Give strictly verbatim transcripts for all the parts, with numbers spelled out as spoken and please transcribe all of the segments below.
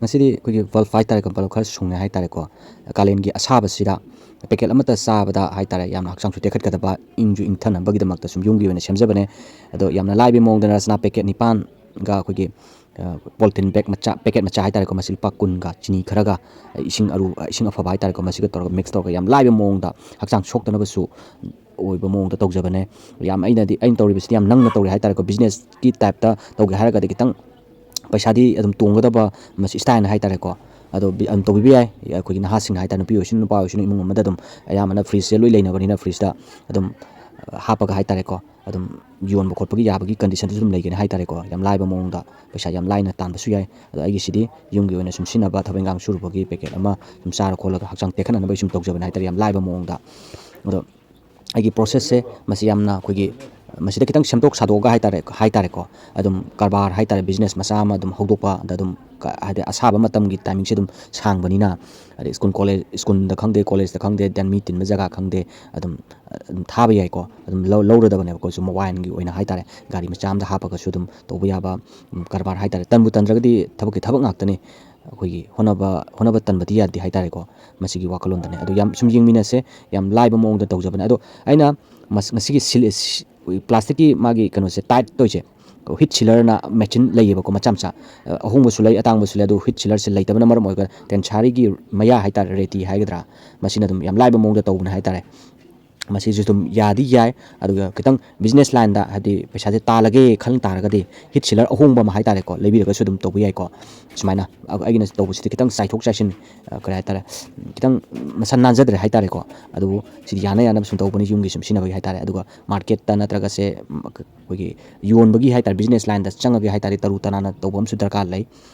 ꯉꯁꯤꯗꯤ ꯑꯩꯈꯣꯏꯒꯤ ꯕꯜꯕ ꯍꯥꯏꯇꯥꯔꯦꯀꯣ, ꯕꯜꯕ ꯈꯔ ꯁꯨꯡꯉꯦ ꯍꯥꯏꯇꯥꯔꯦꯀꯣ꯫ ꯀꯥꯂꯦꯟꯒꯤ ꯑꯁꯥꯕꯁꯤꯗ ꯄꯦꯀꯦꯠ ꯑꯃꯠꯇ ꯆꯥꯕꯗ ꯍꯥꯏꯇꯥꯔꯦ, ꯌꯥꯝꯅ ꯍꯛꯆꯥꯡꯁꯨ ꯇꯦꯛꯈꯠꯀꯗꯕ, ꯏꯪꯁꯨ ꯏꯪꯊꯅꯕꯒꯤꯗꯃꯛꯇ ꯁꯨꯝ ꯌꯨꯝꯒꯤ ꯑꯣꯏꯅ ꯁꯦꯝꯖꯕꯅꯦ꯫ ꯑꯗꯣ ꯌꯥꯝꯅ ꯂꯥꯏꯕ ꯃꯑꯣꯡꯗ ꯔꯁꯅꯥ ꯄꯦꯀꯦꯠ ꯅꯤꯄꯥꯟꯒ ꯑꯩꯈꯣꯏꯒꯤ, ꯑ, ꯄꯣꯂꯤꯊꯤꯟ ꯕꯦꯒ ꯃꯆꯥ, ꯄꯦꯀꯦꯠ ꯃꯆꯥ ꯍꯥꯏꯇꯥꯔꯦꯀꯣ, ꯃꯁꯤ ꯂꯨꯄꯥ ꯀꯨꯟꯒ ꯆꯤꯅꯤ ꯈꯔꯒ, ꯑ, ꯏꯁꯤꯡ ꯑꯔꯨ-, ꯑ, ꯏꯁꯤꯡ ꯑꯐꯕ ꯍꯥꯏꯇꯥꯔꯦꯀꯣ, ꯃꯁꯤꯒ ꯇꯧꯔꯒ ꯃꯤꯛꯁ ꯇꯧꯔꯒ ꯌꯥꯝ ꯂꯥꯏꯕ ꯃꯑꯣꯡꯗ, ꯍꯛꯆꯥꯡ ꯁꯣꯛꯇꯅꯕꯁꯨ ꯑꯣꯏꯕ ꯃꯑꯣꯡꯗ ꯇꯧꯖꯕꯅꯦ꯫ ꯌꯥꯝ ꯑꯩꯅꯗꯤ, ꯑꯩꯅ ꯇꯧꯔꯤꯕꯁꯤꯗꯤ ꯌꯥꯝ ꯅꯪꯅ ꯇꯧꯔꯤ ꯍꯥꯏꯇꯥꯔꯦꯀꯣ, ꯕꯤꯖꯤꯅꯦꯁꯀꯤ ꯇꯥꯏꯞꯇ ꯇꯧꯒꯦ ꯍꯥꯏꯔꯒꯗꯤ ꯈꯤꯇꯪ ꯄꯩꯁꯥꯗꯤ ꯑꯗꯨꯝ ꯇꯣꯡꯒꯗꯕ ꯃꯁꯤ ꯏꯁꯇꯥꯏꯜꯅ ꯍꯥꯏꯇꯥꯔꯦꯀꯣ꯫ ꯑꯗꯣ ꯕꯤ-, ꯑꯗꯨꯝ ꯇꯧꯕꯤꯕ ꯌꯥꯏ꯫ ꯑꯩꯈꯣꯏꯒꯤ ꯅꯍꯥꯁꯤꯡꯅ ꯍꯥꯏꯇꯥꯔꯦ, ꯅꯨꯄꯤ ꯑꯣꯏꯁꯅꯨ ꯅꯨꯄꯥ ꯑꯣꯏꯁꯅꯨ, ꯏꯃꯨꯡ ꯑꯃꯗ ꯑꯗꯨꯝ ꯑꯌꯥꯝꯕꯅ ꯐ꯭ꯔꯤꯖꯁꯦ ꯂꯣꯏ ꯂꯩꯅꯕꯅꯤꯅ ꯐ꯭ꯔꯤꯖꯇ ꯑꯗꯨꯝ, ꯑ, ꯍꯥꯞꯄꯒ ꯍꯥꯏꯇꯥꯔꯦꯀꯣ, ꯑꯗꯨꯝ ꯌꯣꯟꯕ ꯈꯣꯠꯄꯒꯤ ꯌꯥꯕꯒꯤ ꯀꯟꯗꯤꯁꯟꯁꯨ ꯑꯗꯨꯝ ꯂꯩꯒꯅꯤ ꯍꯥꯏꯇꯥꯔꯦꯀꯣ꯫ ꯌꯥꯝ ꯂꯥꯏꯕ ꯃꯑꯣꯡꯗ ꯄꯩꯁꯥ ꯌꯥꯝ ꯂꯥꯏꯅ ꯇꯥꯟꯕꯁꯨ ꯌꯥꯏ꯫ ꯑꯗꯣ ꯑꯩꯒꯤꯁꯤꯗꯤ ꯌꯨꯝꯒꯤ ꯑꯣꯏꯅ ꯁꯨꯝ ꯁꯤꯖꯤꯟꯅꯕ, ꯊꯕꯛ ꯏꯟꯈꯥꯡ ꯁꯨꯔꯨꯕꯒꯤ ꯄꯦꯀꯦꯠ ꯑꯃ ꯁꯨꯝ ꯆꯥꯔ ꯈꯣꯠꯂꯒ ꯍꯛꯆꯥꯡ ꯇꯦꯛꯈꯠꯅꯅꯕ ꯑꯩ ꯁꯨꯝ ꯇꯧꯖꯕꯅꯦ ꯍꯥꯏꯇꯥꯔꯦ, ꯌꯥꯝ ꯂꯥꯏꯕ ꯃꯑꯣꯡꯗ꯫ ꯑꯗꯣ ꯑꯩꯒꯤ ꯄ꯭ꯔꯣꯁꯦꯁꯁꯦ ꯃꯁꯤ ꯌꯥꯝꯅ ꯑꯩꯈꯣꯏꯒꯤ, ꯃꯁꯤꯗ ꯈꯤꯇꯪ ꯁꯦꯝꯗꯣꯛ ꯁꯥꯗꯣꯛꯑꯒ ꯍꯥꯏꯇꯥꯔꯦ, ꯍꯥꯏꯇꯥꯔꯦꯀꯣ꯫ ꯑꯗꯨꯝ ꯀꯔꯕꯥꯔ ꯍꯥꯏꯇꯥꯔꯦ, ꯕꯤꯖꯤꯅꯦꯁ ꯃꯆꯥ ꯑꯃ ꯑꯗꯨꯝ ꯍꯧꯗꯣꯛꯄꯗ ꯑꯗꯨꯝ ꯀ-, ꯍꯥꯏꯗꯤ ꯑꯁꯥꯕ ꯃꯇꯝꯒꯤ ꯇꯥꯏꯃꯤꯡꯁꯦ ꯑꯗꯨꯝ ꯁꯥꯡꯕꯅꯤꯅ, ꯍꯥꯏꯗꯤ ꯁ꯭ꯀꯨꯜ ꯀꯣꯂꯦꯖ, ꯁ꯭ꯀꯨꯜꯗ ꯈꯪꯗꯦ, ꯀꯣꯂꯦꯖꯇ ꯈꯪꯗꯦ, ꯗꯦꯟ ꯃꯤ ꯇꯤꯟꯕ ꯖꯒꯥ ꯈꯪꯗꯦ, ꯑꯗꯨꯝ, ꯑꯗꯨꯝ ꯊꯥꯕ ꯌꯥꯏꯀꯣ꯫ ꯑꯗꯨꯝ ꯂꯧ-, ꯂꯧꯔꯗꯕꯅꯦꯕꯀꯣ, ꯁꯨꯝ ꯃꯣꯕꯥꯏꯜꯒꯤ ꯑꯣꯏꯅ ꯍꯥꯏꯇꯥꯔꯦ, ꯒꯥꯔꯤ ꯃꯆꯥ ꯑꯃꯗ ꯍꯥꯞꯄꯒꯁꯨ ꯑꯗꯨꯝ ꯇꯧꯕ ꯌꯥꯕ, ꯎꯝ, ꯀꯔꯕꯥꯔ ꯍꯥꯏꯇꯥꯔꯦ꯫ ꯇꯟꯕꯨ ꯇꯟꯗ꯭ꯔꯒꯗꯤ ꯊꯕꯛꯀꯤ ꯊꯕꯛ ꯉꯥꯛꯇꯅꯤ꯫ ꯑꯩꯈꯣꯏꯒꯤ ꯍꯣꯠꯅꯕ, ꯍꯣꯠꯅꯕ ꯇꯟꯕꯗꯤ ꯌꯥꯗꯦ ꯍꯥꯏꯇꯥꯔꯦꯀꯣ꯫ ꯃꯁꯤꯒꯤ ꯋꯥꯈꯜꯂꯣꯟꯗꯅꯦ꯫ ꯑꯗꯣ ꯌꯥꯝ ꯁꯨꯝ ꯌꯦꯡꯃꯤꯟꯅꯁꯦ, ꯌꯥꯝ ꯂꯥꯏꯕ ꯃꯑꯣꯡꯗ ꯇꯧꯖꯕꯅꯦ꯫ ꯑꯗꯣ ꯑꯩꯅ ꯃꯁ-, ꯉꯁꯤꯒꯤ ꯁꯤꯜ-, ꯁꯤ-, ꯄ꯭ꯂꯥꯁꯇꯤꯛꯀꯤ ꯃꯥꯒꯤ ꯀꯩꯅꯣꯁꯦ, ꯇꯥꯏꯠ ꯇꯧꯔꯤꯁꯦ, ꯍꯤꯠ ꯁꯤꯂꯔꯅ ꯃꯦꯆꯤꯟ ꯂꯩꯌꯦꯕꯀꯣ, ꯃꯆꯥ ꯃꯆꯥ, ꯑ, ꯑꯍꯣꯡꯕꯁꯨ ꯂꯩ, ꯑꯇꯥꯡꯕꯁꯨ ꯂꯩ꯫ ꯑꯗꯣ ꯍꯤꯠ ꯁꯤꯂꯔꯁꯦ ꯂꯩꯇꯕꯅ ꯃꯔꯝ ꯑꯣꯏꯔꯒ ꯇꯦꯟꯁꯥꯔꯤꯒꯤ ꯃꯌꯥ ꯍꯥꯏꯇꯥꯔꯦ, ꯔꯦꯇꯤ ꯍꯥꯏꯒꯗ꯭ꯔꯥ, ꯃꯁꯤꯅ ꯑꯗꯨꯝ ꯌꯥꯝ ꯂꯥꯏꯕ ꯃꯑꯣꯡꯗ ꯇꯧꯕꯅꯦ ꯍꯥꯏꯇꯥꯔꯦ꯫ ꯃꯁꯤꯁꯨ ꯑꯗꯨꯝ ꯌꯥꯗꯤ ꯌꯥꯏ, ꯑꯗꯨꯒ ꯈꯤꯇꯪ ꯕꯤꯖꯤꯅꯦꯁ ꯂꯥꯏꯟꯗ, ꯍꯥꯏꯗꯤ ꯄꯩꯁꯥꯁꯦ ꯇꯥꯜꯂꯒꯦ ꯈꯟ ꯇꯥꯔꯒꯗꯤ ꯍꯤꯠ ꯁꯤꯂꯔ ꯑꯍꯣꯡꯕ ꯑꯃ ꯍꯥꯏꯇꯥꯔꯦꯀꯣ, ꯂꯩꯕꯤꯔꯒꯁꯨ ꯑꯗꯨꯝ ꯇꯧꯕ ꯌꯥꯏꯀꯣ꯫ ꯁꯨꯃꯥꯏꯅ ꯑ-, ꯑꯩꯒꯤꯅ ꯇꯧꯕꯁꯤꯗꯤ ꯈꯤꯇꯪ ꯆꯥꯏꯊꯣꯛ ꯆꯥꯏꯁꯤꯟ, ꯑ, ꯀꯔꯤ ꯍꯥꯏꯇꯥꯔꯦ, ꯈꯤꯇꯪ ꯃꯁꯥ ꯅꯥꯟꯖꯗ꯭ꯔꯦ ꯍꯥꯏꯇꯥꯔꯦꯀꯣ꯫ ꯑꯗꯨꯕꯨ ꯁꯤꯗꯤ ꯌꯥꯅ ꯌꯥꯅꯕ ꯁꯨꯝ ꯇꯧꯕꯅꯤ, ꯌꯨꯝꯒꯤ ꯁꯨꯝ ꯁꯤꯖꯤꯟꯅꯕꯒꯤ ꯍꯥꯏꯇꯥꯔꯦ꯫ ꯑꯗꯨꯒ ꯃꯥꯔꯀꯦꯠꯇ ꯅꯠꯇ꯭ꯔꯒꯁꯦ, ꯎꯝ, ꯑꯩꯈꯣꯏꯒꯤ ꯌꯣꯟꯕꯒꯤ ꯍꯥꯏꯇꯥꯔꯦ, ꯕꯤꯖꯤꯅꯦꯁ ꯂꯥꯏꯟꯗ ꯆꯪꯉꯒꯦ ꯍꯥꯏꯇꯥꯔꯦ, ꯇꯔꯨ ꯇꯅꯥꯟꯅ ꯇꯧꯕ ꯑꯃꯁꯨ ꯗꯔꯀꯥꯔ ꯂꯩ꯫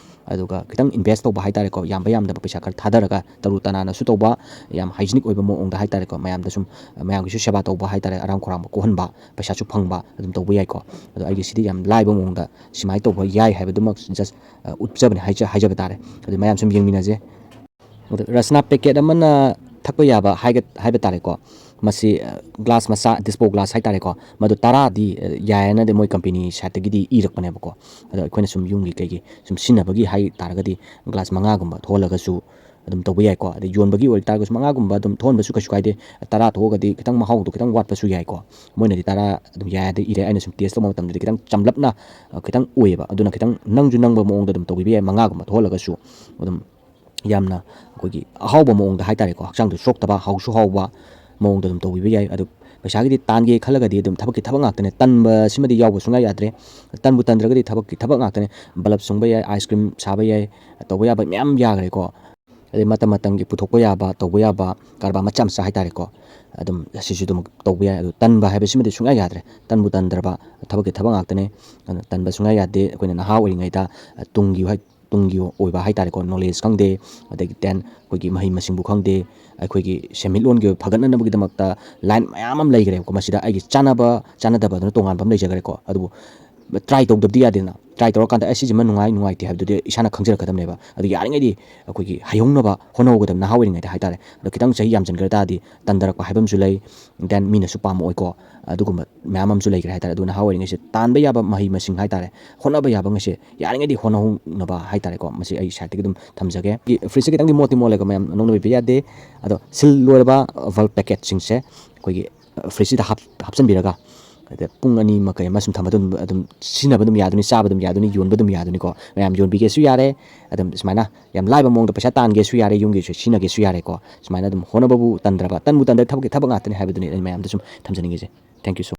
ꯑꯗꯨꯒ ꯈꯤꯇꯪ ꯏꯟꯚꯦꯁ ꯇꯧꯕ ꯍꯥꯏꯇꯥꯔꯦꯀꯣ, ꯌꯥꯝꯕ ꯌꯥꯝꯗꯕ ꯄꯩꯁꯥ ꯈꯔ ꯊꯥꯗꯔꯒ ꯇꯔꯨ ꯇꯅꯥꯟꯅꯁꯨ ꯇꯧꯕ, ꯌꯥꯝ ꯍꯥꯏꯖꯤꯅꯤꯛ ꯑꯣꯏꯕ ꯃꯑꯣꯡꯗ ꯍꯥꯏꯇꯥꯔꯦꯀꯣ, ꯃꯌꯥꯝꯗ ꯁꯨꯝ, ꯃꯌꯥꯝꯒꯤꯁꯨ ꯁꯦꯕꯥ ꯇꯧꯕ ꯍꯥꯏꯇꯥꯔꯦ, ꯑꯔꯥꯝ ꯈꯧꯔꯥꯡꯕ ꯀꯣꯛꯍꯟꯕ, ꯄꯩꯁꯥꯁꯨ ꯐꯪꯕ, ꯑꯗꯨꯝ ꯇꯧꯕ ꯌꯥꯏꯀꯣ꯫ ꯑꯗꯣ ꯑꯩꯒꯤꯁꯤꯗꯤ ꯌꯥꯝ ꯂꯥꯏꯕ ꯃꯑꯣꯡꯗ ꯁꯨꯃꯥꯏꯅ ꯇꯧꯕ ꯌꯥꯏ ꯍꯥꯏꯕꯗꯨꯃꯛ just, ꯑ, ꯎꯠꯆꯕꯅꯦ, ꯍꯥꯏꯖ-, ꯍꯥꯏꯖꯕ ꯇꯥꯔꯦ꯫ ꯑꯗꯨ ꯃꯌꯥꯝ ꯁꯨꯝ ꯌꯦꯡꯃꯤꯟꯅꯁꯦ꯫ ꯑꯗꯣ ꯔꯁꯅꯥ ꯄꯦꯀꯦꯠ ꯑꯃꯅ ꯊꯛꯄ ꯌꯥꯕ ꯍꯥꯏꯒ-, ꯍꯥꯏꯕ ꯇꯥꯔꯦꯀꯣ, ꯃꯁꯤ ꯒ꯭ꯂꯥꯁ ꯃꯆꯥ, ꯗꯤꯁꯄꯣ ꯒ꯭ꯂꯥꯁ ꯍꯥꯏꯇꯥꯔꯦꯀꯣ, ꯃꯗꯨ ꯇꯔꯥꯗꯤ ꯌꯥꯏꯌꯦꯅꯗꯤ ꯃꯣꯏ ꯀꯝꯄꯦꯅꯤ ꯁꯥꯏꯠꯇꯒꯤꯗꯤ ꯏꯔꯛꯄꯅꯦꯕꯀꯣ꯫ ꯑꯗꯣ ꯑꯩꯈꯣꯏꯅ ꯁꯨꯝ ꯌꯨꯝꯒꯤ ꯀꯩꯒꯤ ꯁꯨꯝ ꯁꯤꯖꯤꯟꯅꯕꯒꯤ ꯍꯥꯏ ꯇꯥꯔꯒꯗꯤ ꯒ꯭ꯂꯥꯁ ꯃꯉꯥꯒꯨꯝꯕ ꯊꯣꯛꯍꯜꯂꯒꯁꯨ ꯑꯗꯨꯝ ꯇꯧꯕ ꯌꯥꯏꯀꯣ꯫ ꯑꯗꯩ ꯌꯣꯟꯕꯒꯤ ꯑꯣꯏꯇꯥꯔꯒꯁꯨ ꯃꯉꯥꯒꯨꯝꯕ ꯑꯗꯨꯝ ꯊꯣꯛꯍꯟꯕꯁꯨ ꯀꯩꯁꯨ ꯀꯥꯏꯗꯦ꯫ ꯇꯔꯥ ꯊꯣꯛꯑꯒꯗꯤ ꯈꯤꯇꯪ ꯃꯍꯥꯎꯗꯣ ꯈꯤꯇꯪ ꯋꯥꯠꯄꯁꯨ ꯌꯥꯏꯀꯣ꯫ ꯃꯣꯏꯅꯗꯤ ꯇꯔꯥ ꯑꯗꯨꯝ ꯌꯥꯏ ꯍꯥꯏꯗꯤ ꯏꯔꯦ꯫ ꯑꯩꯅ ꯁꯨꯝ ꯇꯦꯁ ꯇꯧꯕ ꯃꯇꯝꯗꯗꯤ ꯈꯤꯇꯪ ꯆꯝꯂꯞꯅ, ꯑ, ꯈꯤꯇꯪ ꯑꯣꯏꯌꯦꯕ꯫ ꯑꯗꯨꯅ ꯈꯤꯇꯪ ꯅꯪꯁꯨ ꯅꯪꯕ ꯃꯑꯣꯡꯗ ꯑꯗꯨꯝ ꯇꯧꯕꯤꯕ ꯌꯥꯏ꯫ ꯃꯉꯥꯒꯨꯝꯕ ꯊꯣꯛꯍꯜꯂꯒꯁꯨ ꯑꯗꯨꯝ ꯌꯥꯝꯅ ꯑꯩꯈꯣꯏꯒꯤ ꯑꯍꯥꯎꯕ ꯃꯑꯣꯡꯗ ꯍꯥꯏꯇꯥꯔꯦꯀꯣ, ꯍꯛꯆꯥꯡꯗ ꯁꯣꯛꯇꯕ, ꯍꯥꯎꯁꯨ ꯍꯥꯎꯕ ꯃꯑꯣꯡꯗ ꯑꯗꯨꯝ ꯇꯧꯕꯤꯕ ꯌꯥꯏ꯫ ꯑꯗꯨ ꯄꯩꯁꯥꯒꯤꯗꯤ ꯇꯥꯟꯒꯦ ꯈꯜꯂꯒꯗꯤ ꯑꯗꯨꯝ ꯊꯕꯛꯀꯤ ꯊꯕꯛ ꯉꯥꯛꯇꯅꯦ, ꯇꯟꯕꯁꯤꯃꯗꯤ ꯌꯥꯎꯕ ꯁꯨꯡꯌꯥ ꯌꯥꯗ꯭ꯔꯦ꯫ ꯇꯟꯕꯨ ꯇꯟꯗ꯭ꯔꯒꯗꯤ ꯊꯕꯛꯀꯤ ꯊꯕꯛ ꯉꯥꯛꯇꯅꯦ꯫ ꯕꯂꯞ ꯁꯨꯡꯕ ꯌꯥꯏ, ꯑꯥꯏꯁ ꯀ꯭ꯔꯤꯝ ꯁꯥꯕ ꯌꯥꯏ, ꯇꯧꯕ ꯌꯥꯕ ꯃꯌꯥꯝ ꯌꯥꯈ꯭ꯔꯦꯀꯣ꯫ ꯑꯗꯩ ꯃꯇꯝ ꯃꯇꯝꯒꯤ ꯄꯨꯊꯣꯛꯄ ꯌꯥꯕ, ꯇꯧꯕ ꯌꯥꯕ ꯀꯔꯕꯥꯔ ꯃꯆꯥ ꯃꯆꯥ ꯍꯥꯏꯇꯥꯔꯦꯀꯣ, ꯑꯗꯨꯝ ꯑꯁꯤꯁꯨ ꯑꯗꯨꯝ ꯇꯧꯕ ꯌꯥꯏ꯫ ꯑꯗꯨ ꯇꯟꯕ ꯍꯥꯏꯕꯁꯤꯃꯗꯤ ꯁꯨꯡꯌꯥ ꯌꯥꯗ꯭ꯔꯦ꯫ ꯇꯟꯕꯨ ꯇꯟꯗ꯭ꯔꯕ ꯊꯕꯛꯀꯤ ꯊꯕꯛ ꯉꯥꯛꯇꯅꯦ꯫ ꯑꯗꯨꯅ ꯇꯟꯕ ꯁꯨꯡꯌꯥ ꯌꯥꯗꯦ꯫ ꯑꯩꯈꯣꯏꯅ ꯅꯍꯥ ꯑꯣꯏꯔꯤꯉꯩꯗ, ꯑ, ꯇꯨꯡꯒꯤ ꯍꯣꯏ, ꯇꯨꯡꯒꯤ ꯑꯣꯏꯕ ꯍꯥꯏꯇꯥꯔꯦꯀꯣ, ꯅꯣꯂꯦꯖ ꯈꯪꯗꯦ, ꯑꯗꯒꯤ then ꯑꯩꯈꯣꯏꯒꯤ ꯃꯍꯩ ꯃꯁꯤꯡꯕꯨ ꯈꯪꯗꯦ, ꯑꯩꯈꯣꯏꯒꯤ ꯁꯦꯟꯃꯤꯠꯂꯣꯟꯒꯤ ꯑꯣꯏꯕ ꯐꯒꯠꯅꯅꯕꯒꯤꯗꯃꯛꯇ ꯂꯥꯏꯟ ꯃꯌꯥꯝ ꯑꯃ ꯂꯩꯈ꯭ꯔꯦꯕꯀꯣ꯫ ꯃꯁꯤꯗ ꯑꯩꯒꯤ ꯆꯥꯅꯕ ꯆꯥꯅꯗꯕ ꯑꯗꯨꯅ ꯇꯣꯉꯥꯟꯕ ꯑꯃ ꯂꯩꯖꯈ꯭ꯔꯦꯀꯣ꯫ ꯑꯗꯨꯕꯨ ꯇ꯭ꯔꯥꯏ ꯇꯧꯗꯕꯗꯤ ꯌꯥꯗꯦꯗꯅ꯫ ꯇ꯭ꯔꯥꯏ ꯇꯧꯔꯀꯥꯟꯗ ꯑꯦ, ꯁꯤꯁꯤꯃ ꯅꯨꯡꯉꯥꯏ ꯅꯨꯡꯉꯥꯏꯇꯦ ꯍꯥꯏꯕꯗꯨꯗꯤ ꯏꯁꯥꯅ ꯈꯪꯖꯔꯛꯀꯗꯕꯅꯦꯕ꯫ ꯑꯗꯨ ꯌꯥꯔꯤꯉꯩꯗꯤ ꯑꯩꯈꯣꯏꯒꯤ ꯍꯩꯍꯧꯅꯕ ꯍꯣꯠꯅꯍꯧꯒꯗꯕ, ꯅꯍꯥ ꯑꯣꯏꯔꯤꯉꯩꯗ ꯍꯥꯏꯇꯥꯔꯦ꯫ ꯑꯗꯣ ꯈꯤꯇꯪ ꯆꯍꯤ ꯌꯥꯝꯖꯟꯈ꯭ꯔ ꯇꯥꯔꯗꯤ ꯇꯟꯊꯔꯛꯄ ꯍꯥꯏꯕ ꯑꯃꯁꯨ ꯂꯩ, then ꯃꯤꯅꯁꯨ ꯄꯥꯝꯃꯛꯑꯣꯏꯀꯣ꯫ ꯑꯗꯨꯒꯨꯝꯕ ꯃꯌꯥꯝ ꯑꯃꯁꯨ ꯂꯩꯈ꯭ꯔꯦ ꯍꯥꯏꯇꯥꯔꯦ꯫ ꯑꯗꯨ ꯅꯍꯥ ꯑꯣꯏꯔꯤꯉꯩꯁꯦ ꯇꯥꯟꯕ ꯌꯥꯕ ꯃꯍꯩ ꯃꯁꯤꯡ ꯍꯥꯏꯇꯥꯔꯦ, ꯍꯣꯠꯅꯕ ꯌꯥꯕꯉꯩꯁꯦ ꯌꯥꯔꯤꯉꯩꯗꯤ ꯍꯣꯠꯅꯍꯧꯅꯕ ꯍꯥꯏꯇꯥꯔꯦꯀꯣ꯫ ꯃꯁꯤ ꯑꯩ ꯁꯥꯏꯠꯇꯒꯤ ꯑꯗꯨꯝ ꯊꯝꯖꯒꯦ꯫ ꯐ꯭ꯔꯤꯖꯁꯦ ꯈꯤꯇꯪꯗꯤ ꯃꯣꯠꯇꯤ ꯃꯣꯠꯂꯦꯀꯣ ꯃꯌꯥꯝ, ꯅꯣꯛꯅꯕꯤꯕ ꯌꯥꯗꯦ꯫ ꯑꯗꯣ ꯁꯤꯜ ꯂꯣꯏꯔꯕ ꯕꯜꯕ ꯄꯦꯀꯦꯠꯁꯤꯡꯁꯦ ꯑꯩꯈꯣꯏꯒꯤ ꯐ꯭ꯔꯤꯖꯁꯤꯗ ꯍꯥꯞ-, ꯍꯥꯞꯆꯤꯟꯕꯤꯔꯒ, ꯑꯗ ꯄꯨꯡ ꯑꯅꯤ ꯑꯃ ꯀꯩ ꯑꯃ ꯁꯨꯝ ꯊꯝꯕ ꯑꯗꯨꯝ, ꯑꯗꯨꯝ ꯁꯤꯖꯤꯟꯅꯕ ꯑꯗꯨꯝ ꯌꯥꯗꯣꯏꯅꯤ, ꯆꯥꯕ ꯑꯗꯨꯝ ꯌꯥꯗꯣꯏꯅꯤ, ꯌꯣꯟꯕ ꯑꯗꯨꯝ ꯌꯥꯗꯣꯏꯅꯤꯀꯣ꯫ ꯃꯌꯥꯝ ꯌꯣꯟꯕꯤꯒꯦꯁꯨ ꯌꯥꯔꯦ, ꯑꯗꯨꯝ ꯁꯨꯃꯥꯏꯅ ꯌꯥꯝ ꯂꯥꯏꯕ ꯃꯑꯣꯡꯗ ꯄꯩꯁꯥ ꯇꯥꯟꯒꯦꯁꯨ ꯌꯥꯔꯦ, ꯌꯨꯝꯒꯤꯁꯨ ꯁꯤꯖꯤꯟꯅꯒꯦꯁꯨ ꯌꯥꯔꯦꯀꯣ꯫ ꯁꯨꯃꯥꯏꯅ ꯑꯗꯨꯝ ꯍꯣꯠꯅꯕꯕꯨ ꯇꯟꯗ꯭ꯔꯕ, ꯇꯟꯕꯨ ꯇꯟꯗ꯭ꯔ ꯊꯕꯛꯀꯤ ꯊꯕꯛ ꯉꯥꯛꯇꯅꯤ ꯍꯥꯏꯕꯗꯨꯅꯤ ꯑꯩꯅ ꯃꯌꯥꯝꯗ ꯁꯨꯝ ꯊꯝꯖꯅꯤꯡꯉꯤꯁꯦ꯫ Thank you so much.